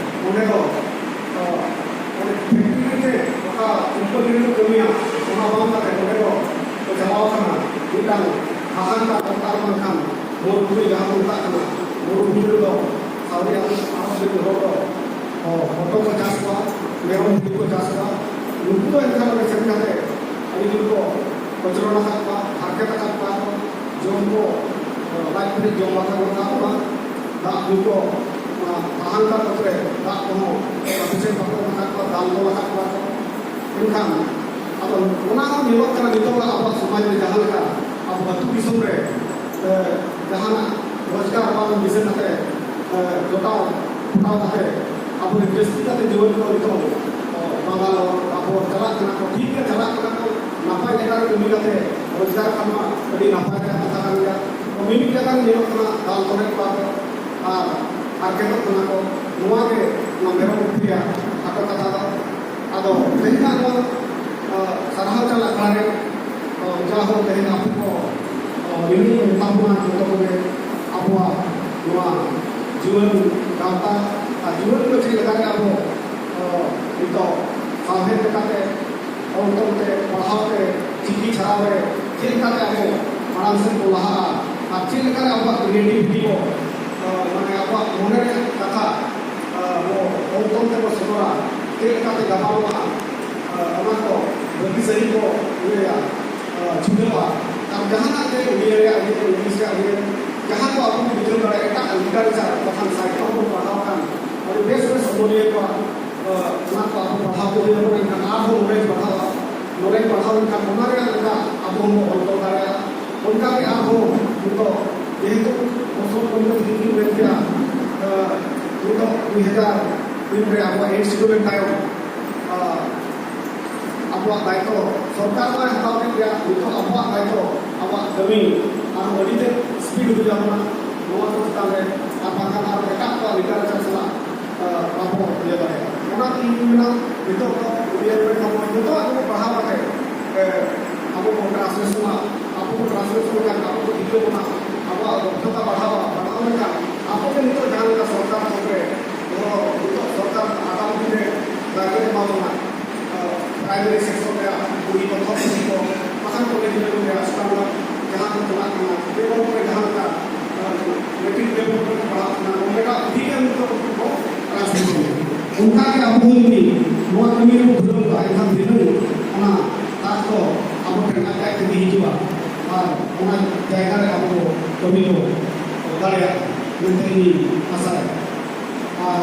ᱚᱸᱰᱮ ᱫᱚ, ᱚ, ᱚᱸᱰᱮ ᱯᱷᱮᱠᱴᱨᱤ ᱨᱮ ᱚᱠᱟ ᱠᱳᱢᱯᱟᱱᱤ ᱨᱮᱠᱚ ᱠᱟᱹᱢᱤᱭᱟ, ᱚᱱᱟ ᱵᱟᱝ ᱠᱟᱛᱮ ᱚᱸᱰᱮ ᱫᱚ ᱠᱚ ᱪᱟᱞᱟᱣ ᱠᱟᱱᱟ ᱢᱤᱫᱴᱟᱝ ᱦᱟᱦᱟᱲᱟ ᱫᱚᱨᱠᱟᱨ ᱵᱟᱝᱠᱷᱟᱱ ᱢᱚᱨᱩᱵᱷᱩᱢᱤ, ᱡᱟᱦᱟᱸ ᱠᱚ ᱢᱮᱛᱟᱜ ᱠᱟᱱᱟ ᱢᱚᱨᱩᱵᱷᱩᱢᱤ ᱨᱮᱫᱚ ᱥᱟᱣᱫᱤ ᱟᱨᱚᱵ ᱨᱮᱱ ᱦᱚᱲ ᱫᱚ, ᱚ, ᱦᱚᱛᱚᱫ ᱠᱚ ᱪᱟᱥ ᱠᱚᱣᱟ, ᱢᱮᱨᱚᱢ ᱵᱷᱤᱰᱤ ᱠᱚ ᱪᱟᱥ ᱠᱚᱣᱟ᱾ ᱱᱩᱠᱩ ᱫᱚ ᱮᱱᱠᱷᱟᱱ ᱚᱸᱰᱮ ᱥᱮᱱ ᱠᱟᱛᱮ ᱟᱹᱰᱤ ᱡᱳᱨ ᱠᱚ ᱠᱚᱪᱞᱚᱱ ᱟᱠᱟᱫ ᱠᱚᱣᱟ, ᱦᱟᱨᱠᱮᱛ ᱟᱠᱟᱫ ᱠᱚᱣᱟ ᱠᱚ, ᱡᱚᱢ ᱠᱚ, ᱚ, ᱞᱟᱡ ᱯᱮᱨᱮᱡ ᱡᱚᱢ ᱵᱟᱠᱚ ᱧᱟᱢ ᱠᱟᱜ ᱠᱚᱣᱟ᱾ ᱫᱟᱜ ᱧᱩ ᱠᱚ, ᱚᱱᱟ ᱦᱟᱦᱟᱲᱟ ᱠᱚᱨᱮ ᱫᱟᱜ ᱠᱚᱦᱚᱸ ᱥᱟᱯᱷᱤᱥᱤᱭᱮᱱᱴ ᱵᱟᱠᱚ ᱮᱢ ᱟᱠᱟᱫ ᱠᱚᱣᱟ, ᱫᱟᱞ ᱛᱚᱞ ᱟᱠᱟᱫ ᱠᱚᱣᱟ ᱠᱚ᱾ ᱢᱮᱱᱠᱷᱟᱱ ᱟᱫᱚ ᱚᱱᱟ ᱦᱚᱸ ᱧᱮᱞᱚᱜ ᱠᱟᱱᱟ ᱱᱤᱛᱚᱜ ᱟᱵᱚᱣᱟᱜ ᱥᱚᱢᱟᱡᱽ ᱨᱮ ᱡᱟᱦᱟᱸ ᱞᱮᱠᱟ ᱟᱵᱚ ᱟᱹᱛᱩ ᱫᱤᱥᱚᱢ ᱨᱮ, ᱮ, ᱡᱟᱦᱟᱱᱟᱜ ᱨᱳᱡᱽᱜᱟᱨ ᱵᱟᱝ ᱫᱤᱥᱟᱹ ᱠᱟᱛᱮ, ᱮ, ᱡᱚᱴᱟᱣ ᱯᱚᱴᱟᱣ ᱠᱟᱛᱮ ᱟᱵᱚ ᱨᱮᱱ ᱡᱟᱹᱥᱛᱤ ᱠᱟᱛᱮ ᱡᱩᱣᱟᱹᱱ ᱠᱚ ᱱᱤᱛᱚᱜ, ᱚ, ᱵᱟᱝᱜᱟᱞᱳᱨ ᱟᱵᱚ ᱪᱟᱞᱟᱜ ᱠᱟᱱᱟ ᱠᱚ, ᱴᱷᱤᱠ ᱜᱮ ᱪᱟᱞᱟᱜ ᱠᱟᱱᱟ ᱠᱚ, ᱱᱟᱯᱟᱭ ᱡᱟᱭᱜᱟ ᱨᱮ ᱠᱟᱹᱢᱤ ᱠᱟᱛᱮ ᱨᱳᱡᱽᱜᱟᱨ ᱠᱷᱟᱱ ᱢᱟ ᱟᱹᱰᱤ ᱱᱟᱯᱟᱭ ᱨᱮᱭᱟᱜ ᱠᱟᱛᱷᱟ ᱠᱟᱱ ᱜᱮᱭᱟ᱾ ᱛᱚ ᱢᱤᱢᱤᱫ ᱡᱟᱭᱜᱟ ᱨᱮ ᱧᱮᱞᱚᱜ ᱠᱟᱱᱟ ᱫᱟᱞ ᱛᱚᱞᱮᱫ ᱠᱚᱣᱟ ᱠᱚ ᱟᱨ ᱦᱟᱨᱠᱮᱛᱚᱜ ᱠᱟᱱᱟ ᱠᱚ᱾ ᱱᱚᱣᱟ ᱜᱮ ᱚᱱᱟ ᱢᱮᱨᱚᱢ ᱜᱩᱯᱤ ᱨᱮᱭᱟᱜ ᱠᱷᱟᱴᱚ ᱠᱟᱛᱷᱟ ᱫᱚ᱾ ᱟᱫᱚ ᱛᱮᱦᱮᱧᱟᱜ ᱱᱚᱣᱟ, ᱟ, ᱥᱟᱨᱦᱟᱣ ᱪᱟᱞ ᱟᱠᱷᱲᱟ ᱨᱮ, ᱟ, ᱡᱟᱦᱟᱸ ᱛᱮᱦᱮᱧ ᱟᱯᱮ ᱠᱚ, ᱟ, ᱱᱤᱱᱟᱹᱜ ᱤᱧ ᱢᱮᱛᱟ ᱵᱚᱱᱟ ᱡᱚᱛᱚ ᱠᱚᱜᱮ ᱟᱵᱚᱣᱟᱜ ᱱᱚᱣᱟ ᱡᱩᱣᱟᱹᱱ ᱜᱟᱶᱛᱟ ᱟᱨ ᱡᱩᱣᱟᱹᱱ ᱠᱚ ᱪᱮᱫ ᱞᱮᱠᱟᱨᱮ ᱟᱵᱚ, ᱟ, ᱱᱤᱛᱚᱜ ᱥᱟᱶᱦᱮᱫ ᱞᱮᱠᱟᱛᱮ ᱚᱞ ᱛᱚᱞ ᱛᱮ, ᱯᱟᱲᱦᱟᱣ ᱛᱮ, ᱪᱤᱠᱤ ᱪᱷᱟᱨᱟᱣ ᱨᱮ ᱪᱮᱫ ᱞᱮᱠᱟᱛᱮ ᱟᱵᱚ ᱢᱟᱲᱟᱝ ᱥᱮᱫ ᱵᱚ ᱞᱟᱦᱟᱜᱼᱟ ᱟᱨ ᱪᱮᱫ ᱞᱮᱠᱟᱨᱮ ᱟᱵᱚᱣᱟᱜ ᱠᱨᱤᱭᱮᱴᱤᱵᱷᱤᱴᱤ ᱠᱚ, ᱟ, ᱢᱟᱱᱮ ᱟᱵᱚᱣᱟᱜ ᱢᱚᱱᱮ ᱨᱮᱭᱟᱜ ᱠᱟᱛᱷᱟ, ᱟ, ᱵᱚ ᱚᱞ ᱛᱚᱞ ᱛᱮᱵᱚ ᱥᱚᱫᱚᱨᱟ, ᱪᱮᱫ ᱞᱮᱠᱟᱛᱮ ᱜᱟᱵᱟᱱᱚᱜᱼᱟ, ᱟ, ᱚᱱᱟ ᱠᱚ ᱵᱷᱟᱹᱜᱤ ᱥᱟᱹᱦᱤᱡ ᱵᱚ ᱤᱭᱟᱹᱭᱟ, ᱟ, ᱪᱷᱩᱴᱟᱹᱣᱟ᱾ ᱟᱨ ᱡᱟᱦᱟᱱᱟᱜ ᱜᱮ ᱩᱲᱤᱭᱟ ᱨᱮᱭᱟᱜ ᱦᱩᱭᱮᱱ, ᱤᱝᱞᱤᱥ ᱨᱮᱭᱟᱜ ᱦᱩᱭᱮᱱ, ᱡᱟᱦᱟᱸ ᱠᱚ ᱟᱵᱚ ᱞᱤᱴᱟᱨᱮᱪᱟᱨ ᱵᱟᱠᱷᱟᱱ ᱥᱟᱦᱤᱛᱛᱚ ᱦᱚᱸᱵᱚᱱ ᱯᱟᱲᱦᱟᱣ ᱠᱷᱟᱱ ᱟᱹᱰᱤ ᱵᱮᱥ ᱵᱮᱥ ᱚᱱᱚᱞᱤᱭᱟᱹ ᱠᱚᱣᱟᱜ, ᱚᱱᱟ ᱠᱚ ᱟᱵᱚ ᱯᱟᱲᱦᱟᱣ ᱠᱚ ᱦᱩᱭᱩᱜ ᱠᱟᱱᱟ, ᱮᱱᱠᱷᱟᱱ ᱟᱨᱦᱚᱸ ᱱᱚᱞᱮᱡᱽ ᱵᱟᱲᱦᱟᱣ ᱞᱮᱱᱠᱷᱟᱱ ᱚᱱᱟ ᱨᱮᱭᱟᱜ ᱞᱮᱠᱟ ᱟᱵᱚ ᱦᱚᱸᱵᱚᱱ ᱚᱞ ᱛᱚᱞ ᱫᱟᱲᱮᱭᱟᱜᱼᱟ᱾ ᱚᱱᱠᱟᱜᱮ ᱟᱨᱦᱚᱸ ᱱᱤᱛᱚᱜ ᱡᱮᱦᱮᱛᱩ ᱢᱚᱥᱚᱞ ᱠᱚᱢᱤᱴᱤ ᱛᱤᱠᱤᱱ ᱢᱮᱱ ᱠᱮᱜᱼᱟ, ᱱᱤᱛᱚᱜ ᱫᱩᱭ ᱦᱟᱡᱟᱨ ᱛᱤᱱ ᱨᱮ ᱟᱵᱚᱣᱟᱜ ᱮᱭᱤᱴ ᱥᱤᱰᱩᱞ ᱮᱱ ᱛᱟᱭᱚᱢ, ᱟᱵᱚᱣᱟᱜ ᱫᱟᱭᱤᱛᱛᱚ ᱥᱚᱨᱠᱟᱨ ᱢᱟᱭ ᱦᱟᱛᱟᱣ ᱠᱮᱫ ᱜᱮᱭᱟ, ᱱᱤᱛᱚᱜ ᱟᱵᱚᱣᱟᱜ ᱫᱟᱭᱤᱛᱛᱚ, ᱟᱵᱚᱣᱟᱜ ᱠᱟᱹᱢᱤ ᱟᱨ ᱟᱹᱰᱤ ᱛᱮᱫ ᱥᱯᱤᱰ ᱦᱩᱭ ᱟᱵᱚᱱᱟ᱾ ᱱᱚᱣᱟ ᱠᱚ ᱪᱮᱛᱟᱱ ᱨᱮ ᱟᱨ ᱵᱟᱝᱠᱷᱟᱱ ᱟᱨ ᱮᱴᱟᱜ ᱠᱚᱣᱟᱜ ᱞᱤᱴᱟᱨᱮᱪᱟᱨ ᱥᱟᱞᱟᱜ ᱵᱟᱵᱚ ᱤᱭᱟᱹ ᱫᱟᱲᱮᱭᱟᱜᱼᱟ᱾ ᱚᱱᱟ ᱤᱧ ᱢᱮᱱᱟ, ᱱᱤᱛᱚᱜ ᱫᱚ ᱩᱱᱤᱭᱟᱜ ᱠᱷᱚᱵᱚᱨ ᱡᱚᱛᱚᱣᱟᱜ ᱜᱮᱵᱚ ᱯᱟᱲᱦᱟᱣ ᱠᱟᱛᱮ ᱟᱵᱚ ᱵᱚᱱ ᱴᱨᱟᱱᱥᱞᱮᱥᱚᱱᱟ, ᱟᱵᱚ ᱵᱚᱱ ᱴᱨᱟᱱᱥᱞᱮᱥᱚᱱ ᱞᱮᱠᱷᱟᱱ ᱟᱵᱚ ᱠᱚ ᱴᱷᱤᱠᱟᱹ ᱵᱚᱱᱟ, ᱟᱵᱚᱣᱟᱜ ᱫᱚᱠᱷᱚᱛᱟ ᱵᱟᱲᱦᱟᱣᱟ, ᱵᱟᱲᱦᱟᱣ ᱞᱮᱠᱷᱟᱱ ᱟᱵᱚ ᱜᱮ ᱱᱤᱛᱚᱜ ᱡᱟᱦᱟᱸ ᱞᱮᱠᱟ ᱥᱚᱨᱠᱟᱨ ᱛᱷᱚᱠ ᱨᱮ ᱱᱤᱛᱚᱜ ᱥᱚᱨᱠᱟᱨ ᱟᱜᱟᱢ ᱫᱤᱱ ᱨᱮ ᱫᱟᱭᱵᱷᱟᱨ ᱮᱢᱟ ᱵᱚᱱᱟ᱾ ᱯᱨᱟᱭᱢᱟᱨᱤ ᱥᱮᱠᱥᱚᱱ ᱨᱮᱭᱟᱜ ᱵᱳᱭ ᱯᱚᱛᱚᱵ ᱯᱩᱛᱷᱤ ᱠᱚ, ᱵᱟᱠᱷᱟᱱ ᱠᱚᱞᱮᱡᱽ ᱞᱮᱵᱮᱞ ᱨᱮᱭᱟᱜ ᱥᱴᱟᱱᱰᱟᱨᱰ ᱡᱟᱦᱟᱸ ᱠᱚ ᱪᱟᱞᱟᱜ ᱠᱟᱱᱟ, ᱞᱮᱵᱮᱞ ᱠᱚᱨᱮ ᱡᱟᱦᱟᱸ ᱞᱮᱠᱟ ᱢᱮᱴᱨᱤᱠ ᱞᱮᱵᱮᱞ ᱠᱚᱨᱮ ᱠᱚ ᱯᱟᱲᱦᱟᱜ ᱠᱟᱱᱟ, ᱚᱸᱰᱮᱱᱟᱜ ᱯᱩᱛᱷᱤ ᱜᱮ ᱱᱤᱛᱚᱜ ᱠᱚ ᱴᱨᱟᱱᱥᱞᱮᱴ ᱮᱫᱟ᱾ ᱚᱱᱠᱟ ᱜᱮ ᱟᱵᱚ ᱦᱚᱸ ᱡᱩᱫᱤ ᱱᱚᱣᱟ ᱠᱟᱹᱢᱤ ᱨᱮᱵᱚ ᱫᱷᱩᱨᱟᱹᱣ ᱠᱚᱜᱼᱟ, ᱮᱱᱠᱷᱟᱱ ᱫᱷᱤᱱᱟᱹᱝ ᱚᱱᱟ ᱫᱟᱜ ᱫᱚ ᱟᱵᱚ ᱴᱷᱮᱱ ᱟᱡ ᱟᱡ ᱛᱮᱜᱮ ᱦᱤᱡᱩᱜᱼᱟ ᱟᱨ ᱚᱱᱟ ᱡᱟᱭᱜᱟ ᱨᱮ ᱟᱵᱚ ᱠᱟᱹᱢᱤ ᱵᱚ ᱫᱟᱲᱮᱭᱟᱜᱼᱟ ᱢᱮᱱᱛᱮ ᱤᱧ ᱟᱥᱟᱭᱟ᱾ ᱟᱨ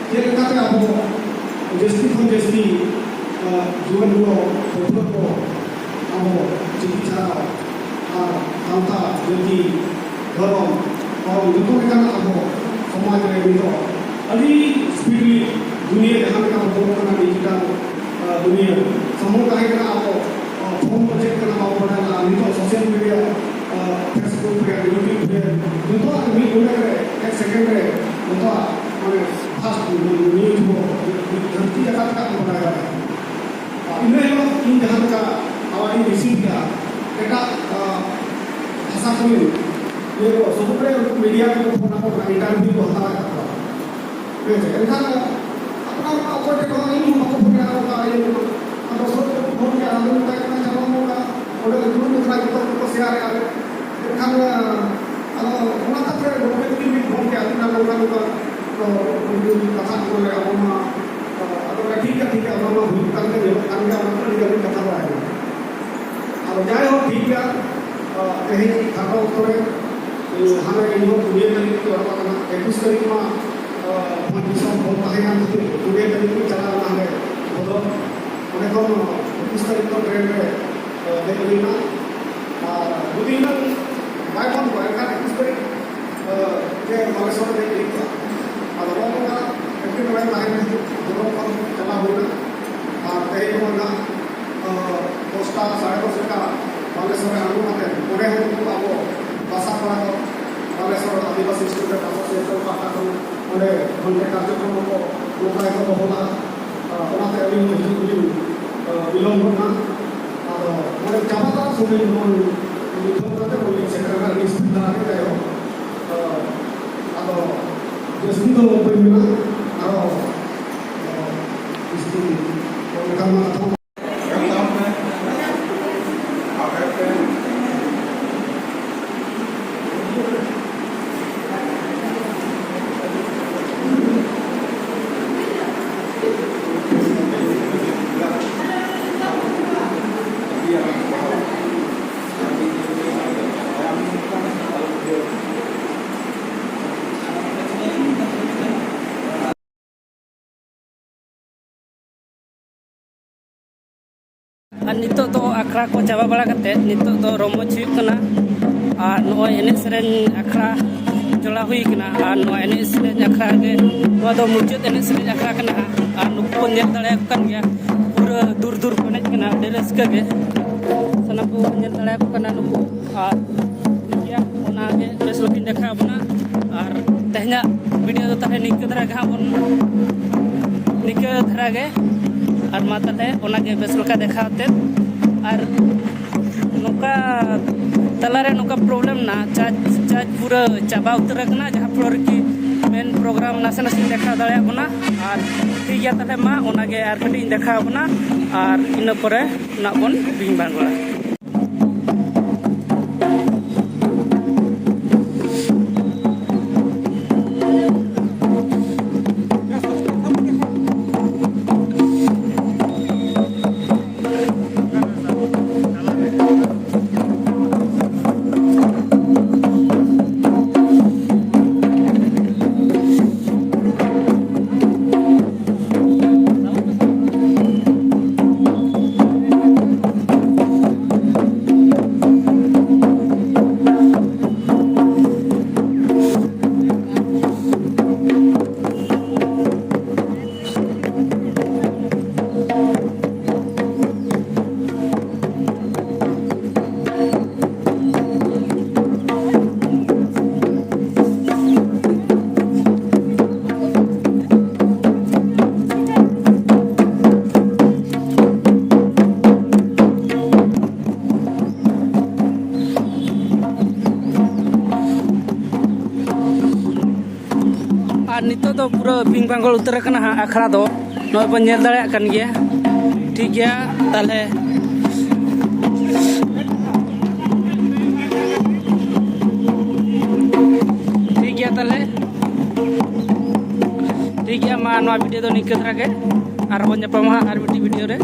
ᱪᱮᱫ ᱞᱮᱠᱟᱛᱮ ᱟᱵᱚ ᱡᱟᱹᱥᱛᱤ ᱠᱷᱚᱱ ᱡᱟᱹᱥᱛᱤ, ᱟ, ᱡᱩᱣᱟᱹᱱ ᱠᱚ, ᱯᱟᱹᱴᱷᱩᱣᱟᱹ ᱠᱚ ᱟᱵᱚ ᱪᱤᱠᱤ ᱪᱷᱟᱨᱟᱣ ᱟᱨ ᱥᱟᱶᱛᱟ, ᱡᱟᱹᱛᱤ, ᱫᱷᱚᱨᱚᱢ, ᱯᱚᱨᱚᱢ ᱡᱚᱛᱚ ᱞᱮᱠᱟᱱᱟᱜ ᱟᱵᱚ ᱥᱚᱢᱟᱡᱽ ᱨᱮ ᱱᱤᱛᱚᱜ ᱟᱹᱰᱤ ᱥᱯᱤᱰᱞᱤ ᱫᱩᱱᱤᱭᱟᱹ ᱡᱟᱦᱟᱸ ᱞᱮᱠᱟ ᱵᱚᱫᱚᱞᱚᱜ ᱠᱟᱱᱟ, ᱰᱤᱡᱤᱴᱟᱞ, ᱟ, ᱫᱩᱱᱤᱭᱟᱹ᱾ ᱥᱟᱢᱟᱝ ᱛᱟᱦᱮᱸ ᱠᱟᱱᱟ ᱟᱵᱚ, ᱟ, ᱯᱷᱳᱱ ᱠᱚ ᱪᱮᱫ ᱠᱟᱱᱟ ᱵᱟᱵᱚ ᱵᱟᱰᱟᱭ ᱞᱮᱫᱟ, ᱱᱤᱛᱚᱜ ᱥᱳᱥᱟᱞ ᱢᱤᱰᱤᱭᱟ, ᱟ, Facebook ᱨᱮ, YouTube ᱨᱮ, ᱡᱚᱛᱚᱣᱟᱜ ᱢᱤᱫ ᱜᱷᱚᱱᱴᱟ ᱨᱮ, ᱮᱠ ᱥᱮᱠᱮᱱᱰ ᱨᱮ ᱡᱚᱛᱚᱣᱟᱜ ᱢᱟᱱᱮ ᱯᱷᱟᱥᱴ ᱱᱤᱭᱩᱡᱽ ᱠᱚ ᱫᱷᱟᱹᱨᱛᱤ ᱡᱟᱠᱟᱛ ᱨᱮᱭᱟᱜ ᱠᱚ ᱵᱟᱰᱟᱭ ᱫᱟᱲᱮᱭᱟᱜᱼᱟ᱾ ᱤᱱᱟᱹ ᱦᱤᱞᱳᱜ ᱤᱧ ᱡᱟᱦᱟᱸ ᱞᱮᱠᱟ ᱟᱣᱟᱨᱰ ᱤᱧ ᱨᱤᱥᱤᱵᱷ ᱠᱮᱫᱟ, ᱮᱴᱟᱜ, ᱟ, ᱵᱷᱟᱥᱟ ᱠᱚᱨᱮᱱ ᱤᱭᱟᱹ ᱠᱚ, ᱥᱚᱢᱩᱫᱨᱮ ᱢᱤᱰᱤᱭᱟ ᱠᱚ ᱯᱷᱳᱱ ᱟᱠᱚ ᱠᱟᱱᱟ, ᱤᱱᱴᱟᱨᱵᱷᱤᱭᱩ ᱠᱚ ᱦᱟᱛᱟᱣᱮᱫ ᱛᱟᱠᱚᱣᱟ᱾ ᱦᱮᱸ ᱥᱮ? ᱮᱱᱠᱷᱟᱱ ᱟᱯᱱᱟᱨ ᱢᱟ ᱚᱠᱚᱭ ᱴᱷᱮᱱ ᱦᱚᱸ ᱤᱧ ᱦᱚᱸ ᱵᱟᱠᱚ ᱯᱷᱳᱱ ᱠᱟᱱᱟ, ᱚᱱᱠᱟ ᱤᱭᱟᱹ ᱠᱚ᱾ ᱟᱫᱚ ᱥᱚᱵ ᱠᱚ ᱯᱷᱳᱱ ᱠᱮᱫᱟ, ᱟᱫᱚ ᱢᱮᱛᱟᱭ ᱠᱟᱱᱟ, "ᱪᱟᱞᱟᱣ ᱱᱚᱝᱠᱟ, ᱚᱸᱰᱮ ᱫᱩᱲᱩᱵ ᱟᱠᱟᱱᱟ, ᱡᱚᱛᱚ ᱠᱚ ᱥᱮᱭᱟᱨᱮᱫᱼᱟ ᱠᱚ᱾" ᱮᱱᱠᱷᱟᱱ, ᱟᱫᱚ ᱚᱱᱟ ᱛᱟᱠ ᱨᱮ ᱜᱚᱢᱠᱮ ᱛᱟᱹᱠᱤᱱ ᱠᱤᱱ ᱯᱷᱳᱱ ᱠᱮᱫᱟ, ᱟᱹᱠᱤᱱ ᱱᱚᱝᱠᱟ ᱱᱚᱝᱠᱟ, ᱛᱚ, ᱩᱱᱠᱤᱱ ᱠᱟᱛᱷᱟ ᱠᱚ ᱞᱟᱹᱭᱟ, ᱟᱵᱚ ᱢᱟ, ᱟᱫᱚ ᱴᱷᱤᱠ ᱜᱮᱭᱟ, ᱴᱷᱤᱠ ᱜᱮᱭᱟ, ᱚᱱᱟ ᱢᱟ ᱦᱩᱭᱩᱜ ᱠᱟᱱ ᱜᱮ, ᱧᱮᱞᱚᱜ ᱠᱟᱱ ᱜᱮᱭᱟ, ᱚᱱᱟ ᱠᱚ ᱟᱹᱰᱤ ᱜᱟᱱ ᱠᱟᱛᱷᱟ ᱵᱟᱲᱟᱭ ᱢᱮ᱾ ᱟᱫᱚ ᱡᱟᱭᱦᱳᱠ, ᱴᱷᱤᱠ ᱜᱮᱭᱟ, ᱛᱮᱦᱮᱧ ᱠᱷᱟᱴᱚ ᱚᱠᱛᱚ ᱨᱮ ᱦᱟᱱᱮ ᱤᱧ ᱦᱚᱸ ᱠᱩᱲᱤ ᱛᱟᱹᱨᱤᱠᱷ ᱠᱚ ᱮᱦᱚᱵ ᱟᱠᱟᱱᱟ᱾ ᱮᱠᱩᱥ ᱛᱟᱹᱨᱤᱠᱷ ᱢᱟ, ᱟᱸ, ᱵᱷᱚᱸᱡᱽ ᱫᱤᱥᱚᱢ ᱵᱚᱱᱫ ᱛᱟᱦᱮᱸ ᱠᱟᱱ ᱠᱷᱟᱹᱛᱤᱨ ᱠᱩᱲᱤ ᱛᱟᱹᱨᱤᱠᱷ ᱤᱧ ᱪᱟᱞᱟᱣ ᱞᱮᱱᱟ ᱦᱟᱸᱰᱮ ᱵᱷᱚᱫᱚᱨ᱾ ᱚᱸᱰᱮ ᱠᱷᱚᱱ ᱮᱠᱩᱥ ᱛᱟᱹᱨᱤᱠᱷ ᱫᱚ ᱴᱨᱮᱱ ᱨᱮ, ᱟᱸ, ᱫᱮᱡ ᱦᱩᱭ ᱮᱱᱟ᱾ ᱟᱨ ᱡᱩᱫᱤ ᱦᱩᱱᱟᱹᱝ ᱵᱟᱭ ᱵᱚᱱᱫ ᱠᱚᱜᱼᱟ, ᱮᱱᱠᱷᱟᱱ ᱮᱠᱩᱥ ᱛᱟᱹᱨᱤᱠᱷ, ᱟᱸ, ᱜᱮ ᱵᱟᱞᱮᱥᱚᱨ ᱨᱮ ᱫᱮᱡ ᱦᱩᱭ ᱠᱚᱜᱼᱟ᱾ ᱟᱫᱚ ᱱᱚᱜᱼᱚ ᱱᱚᱝᱠᱟ ᱮᱴᱠᱮᱴᱚᱬᱮ ᱛᱟᱦᱮᱸ ᱠᱷᱟᱹᱛᱤᱨ ᱵᱷᱚᱫᱚᱨ ᱠᱷᱚᱱ ᱪᱟᱞᱟᱣ ᱦᱩᱭ ᱮᱱᱟ᱾ ᱟᱨ ᱛᱮᱦᱮᱧ ᱦᱚᱸ ᱱᱟᱜ ᱫᱚᱥᱴᱟ, ᱥᱟᱲᱮ ᱫᱚᱥ ᱞᱮᱠᱟ ᱵᱟᱞᱮᱥᱚᱨ ᱨᱮ ᱟᱬᱜᱚ ᱠᱟᱛᱮ, ᱚᱸᱰᱮ ᱦᱚᱸ ᱩᱱᱠᱩ ᱟᱵᱚ ᱵᱟᱥᱟ ᱠᱚᱲᱟ ᱠᱚ, ᱵᱟᱞᱮᱥᱚᱨ ᱟᱹᱫᱤᱵᱟᱹᱥᱤ ᱥᱴᱩᱰᱮᱱᱴ ᱮᱥᱳᱥᱤᱭᱮᱥᱚᱱ ᱯᱟᱦᱴᱟ ᱠᱷᱚᱱ ᱚᱸᱰᱮ ᱚᱱᱛᱮ ᱠᱟᱨᱡᱚᱠᱨᱚᱢ ᱠᱚ ᱱᱚᱝᱠᱟ ᱜᱮᱠᱚ ᱫᱚᱦᱚ ᱞᱮᱫᱼᱟ᱾ ᱚᱱᱟᱛᱮ ᱟᱹᱞᱤᱧ ᱦᱚᱸ ᱦᱤᱡᱩᱜ ᱞᱤᱧ ᱵᱤᱞᱚᱢ ᱜᱚᱫ ᱮᱱᱟ᱾ ᱟᱫᱚ ᱱᱚᱰᱮ ᱪᱟᱵᱟ ᱛᱟᱨᱟ ᱥᱚᱢᱚᱭ ᱡᱮᱢᱚᱱ ᱢᱤᱫ ᱫᱷᱟᱣ ᱠᱟᱛᱮ ᱱᱚᱰᱮ ᱥᱮᱴᱮᱨ ᱨᱮᱱᱟᱜ ᱞᱤᱧ ᱥᱩᱵᱤᱫᱷᱟ ᱟᱠᱟᱫ ᱛᱟᱭᱚᱢ, ᱟᱫᱚ ᱡᱟᱹᱥᱛᱤ ᱫᱚ ᱵᱟᱹᱧ ᱢᱮᱱᱟ, ᱟᱨᱚ ᱡᱟᱹᱥᱛᱤ ᱚᱱᱠᱟ ᱢᱟ ᱠᱟᱛᱷᱟ ᱟᱨ ᱱᱤᱛᱚᱜ ᱫᱚ ᱟᱠᱷᱲᱟ ᱠᱚ ᱪᱟᱵᱟ ᱵᱟᱲᱟ ᱠᱟᱛᱮᱫ ᱱᱤᱛᱚᱜ ᱫᱚ ᱨᱚᱢᱚᱡᱽ ᱦᱩᱭᱩᱜ ᱠᱟᱱᱟ᱾ ᱟᱨ ᱱᱚᱜᱼᱚᱭ ᱮᱱᱮᱡ ᱥᱮᱨᱮᱧ ᱟᱠᱷᱲᱟ ᱡᱚᱲᱟᱣ ᱦᱩᱭ ᱠᱟᱱᱟ᱾ ᱟᱨ ᱱᱚᱣᱟ ᱮᱱᱮᱡ ᱥᱮᱨᱮᱧ ᱟᱠᱷᱲᱟ ᱜᱮ, ᱱᱚᱣᱟ ᱫᱚ ᱢᱩᱪᱟᱹᱫ ᱮᱱᱮᱡ ᱥᱮᱨᱮᱧ ᱟᱠᱷᱲᱟ ᱠᱟᱱᱟ ᱦᱟᱸᱜ᱾ ᱟᱨ ᱱᱩᱠᱩ ᱵᱚᱱ ᱧᱮᱞ ᱫᱟᱲᱮᱭᱟᱠᱚ ᱠᱟᱱ ᱜᱮᱭᱟ, ᱯᱩᱨᱟᱹ ᱫᱩᱨ ᱫᱩᱨ ᱠᱚ ᱮᱱᱮᱡ ᱠᱟᱱᱟ, ᱟᱹᱰᱤ ᱨᱟᱹᱥᱠᱟᱹ ᱜᱮ᱾ ᱥᱟᱱᱟᱢ ᱠᱚ ᱵᱚᱱ ᱧᱮᱞ ᱫᱟᱲᱮᱭᱟᱠᱚ ᱠᱟᱱᱟ ᱱᱩᱠᱩ᱾ ᱟᱨ ᱴᱷᱤᱠ ᱜᱮᱭᱟ, ᱚᱱᱟᱜᱮ ᱵᱮᱥ ᱞᱮᱠᱟᱧ ᱫᱮᱠᱷᱟᱣ ᱵᱚᱱᱟ᱾ ᱟᱨ ᱛᱮᱦᱮᱧᱟᱜ ᱵᱷᱤᱰᱤᱭᱳ ᱫᱚ ᱛᱟᱦᱚᱞᱮ ᱱᱤᱝᱠᱟᱹ ᱫᱷᱟᱨᱟ ᱜᱮ ᱦᱟᱸᱜ ᱵᱚᱱ, ᱱᱤᱝᱠᱟᱹ ᱫᱷᱟᱨᱟ ᱜᱮ᱾ ᱟᱨ ᱢᱟ ᱛᱟᱦᱚᱞᱮ ᱚᱱᱟᱜᱮ ᱵᱮᱥ ᱞᱮᱠᱟ ᱫᱮᱠᱷᱟᱣ ᱛᱮ᱾ ᱟᱨ ᱱᱚᱝᱠᱟ ᱛᱟᱞᱟᱨᱮ ᱱᱚᱝᱠᱟ ᱯᱨᱚᱵᱞᱮᱢ ᱱᱟ, ᱪᱟᱨᱡᱽ, ᱪᱟᱨᱡᱽ ᱯᱩᱨᱟᱹ ᱪᱟᱵᱟ ᱩᱛᱟᱹᱨ ᱟᱠᱟᱱᱟ, ᱡᱟᱦᱟᱸ ᱯᱷᱚᱞᱚ ᱨᱮᱠᱤ ᱢᱮᱱ ᱯᱨᱳᱜᱨᱟᱢ ᱱᱟᱥᱮ ᱱᱟᱥᱮᱧ ᱫᱮᱠᱷᱟᱣ ᱫᱟᱲᱮᱭᱟᱜ ᱠᱟᱱᱟ᱾ ᱟᱨ ᱴᱷᱤᱠ ᱜᱮᱭᱟ, ᱛᱟᱦᱚᱞᱮ ᱢᱟ ᱚᱱᱟᱜᱮ ᱟᱨ ᱠᱟᱹᱴᱤᱡ ᱤᱧ ᱫᱮᱠᱷᱟᱣ ᱟᱵᱚᱱᱟ, ᱟᱨ ᱤᱱᱟᱹ ᱯᱚᱨᱮ ᱱᱟᱜ ᱵᱚᱱ ᱵᱤᱧ ᱵᱟᱝ ᱜᱚᱲᱟ᱾ ᱱᱤᱛᱚᱜ ᱫᱚ ᱯᱩᱨᱟᱹ ᱵᱤᱝ ᱵᱟᱝᱜᱚᱞ ᱩᱛᱟᱹᱨ ᱟᱠᱟᱱᱟ ᱦᱟᱸᱜ ᱟᱠᱷᱲᱟ ᱫᱚ᱾ ᱱᱚᱜᱼᱚᱭ ᱵᱚᱱ ᱧᱮᱞ ᱫᱟᱲᱮᱭᱟᱜ ᱠᱟᱱ ᱜᱮᱭᱟ᱾ ᱴᱷᱤᱠ ᱜᱮᱭᱟ, ᱛᱟᱦᱚᱞᱮ ᱴᱷᱤᱠ ᱜᱮᱭᱟ, ᱛᱟᱦᱚᱞᱮ ᱴᱷᱤᱠ ᱜᱮᱭᱟ, ᱢᱟ ᱱᱚᱣᱟ ᱵᱷᱤᱰᱤᱭᱳ ᱫᱚ ᱱᱤᱝᱠᱟᱹ ᱫᱷᱟᱨᱟ ᱜᱮ, ᱟᱨᱦᱚᱸ ᱵᱚᱱ ᱧᱟᱯᱟᱢᱟ ᱦᱟᱸᱜ ᱟᱨ ᱢᱤᱫᱴᱤᱡ ᱵᱷᱤᱰᱤᱭᱳ ᱨᱮ᱾